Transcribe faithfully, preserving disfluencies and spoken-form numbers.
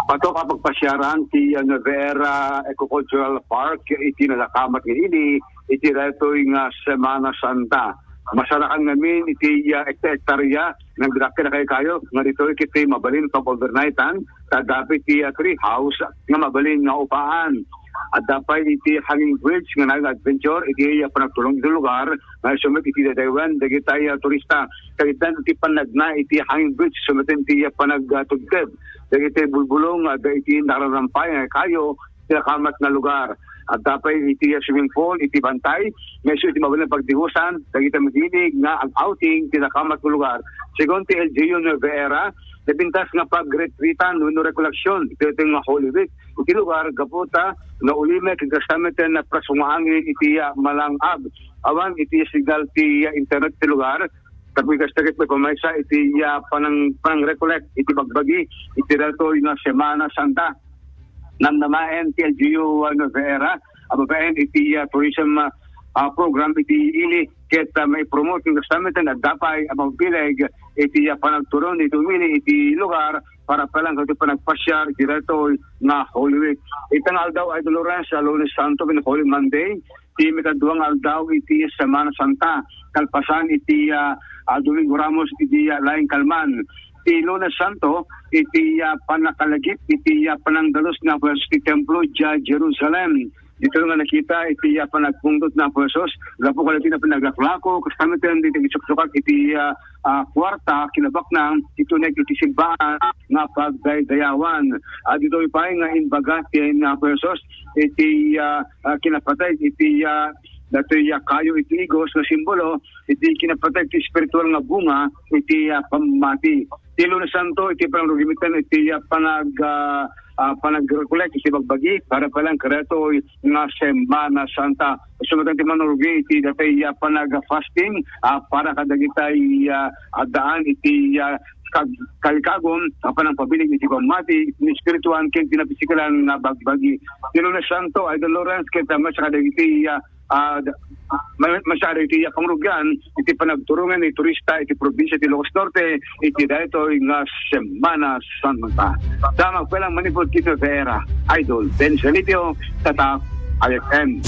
Batok a pagpasiaran ti, ah, Nueva Ecija Ecocultural Park iti nasakamat nga ili iti daytoy nga Semana Santa. Masarakan ngamin iti, ah, ekta-ektarya nga nagdakkel a kaykayo nga ditoy ket mabalin pag-overnightan, ta adda pay iti, ah, tree house nga mabalin nga upaan. Adda pay iti hanging bridge nga naayo nga adventure iti, ah, panagtulong iti lugar nga isu met iti dadaywen dagiti, ah, turista. Kaitan iti panagna iti hanging bridge isu met iti, ah, panagtugteb dagiti bulbulong nga adda iti nararampay nga kayo ti nasakamat nga lugar. Adda pay iti swimming pool iti bantay nga isu iti mabalin a pagdihusan dagiti makikinig nga ag-outing ti nasakamat nga lugar. Segun ti L G U Nueva Ecija, napintas nga pagretreatan wenno rekoleksion iti daytoy nga Holy Week iti lugar gapu ta naulimek ken kasta met naprasungangin iti, ah, malang-ag. Awan iti signal ti, ah, internet ti lugar. Tapno kasta ket maipamaysa iti, ah, panang-, panang-recollect iti bagbagi iti daytoy nga Semana Santa. Namnamaen ti L G U, ah, Nueva Ecija a babaen iti, ah, tourism, ah, ah, program iti ili ket, ah, maipromote ken kasta met adda pay a mabileg iti, ah, panagturong iti umili iti lugar para pay laeng iti panagpasiar iti daytoy nga Holy Week. Ita nga aldaw, Idol Lawrence, ah, Lunes Santo ken Holy Monday, ti makadua nga aldaw iti Semana Santa, kalpasan iti, ah, ah, Domingo Ramos iti, ah, laing kalman. Ti Lunes Santo iti, ah, pannakalagip iti, ah, panangdalus nga Apo Jesus ti templo idiay Jerusalem. Ditoy nga nakita iti, ah, panagpungtot ni Apo Jesus gapu kadagiti napinaglaklako, kasta met dagiti nagisuksukat iti, ah, ah, kuarta kinabaknang iti uneg iti simbaan nga pagdaydayawan. Ah, ditoy pay nga imbaga ti ni Apo Jesus iti, ah, ah, kinapateg iti, ah, datoy, ah, kayo iti igos nga simbolo iti kinapateg ti espiritual nga bunga iti, ah, pammati. Ti Lunes Santo iti panagrugi met iti, ah, panag, ah, ah, panagrekolekta iti bagbagi para pay laeng kadaytoy nga Semana Santa. Isu met ti mangrugi iti datoy, ah, panag-fasting, ah, para kadagiti, ah, addaan iti, ah, kag-, kalikagon a panangpabilin iti pammati, iti espirituan ken ti napisikalan nga bagbagi. Ti Lunes Santo, Idol Lawrence, ket, ah, maysa kadagiti, ah, ah, da-, may-, maysa kadagiti, ah, pangrugian iti panagturongan iti turista iti probinsia ti Ilocos Norte iti daytoy nga Semana Santa. Damag pay laeng manipud iti Vera, Idol Ben Felicio, Tatak I F M.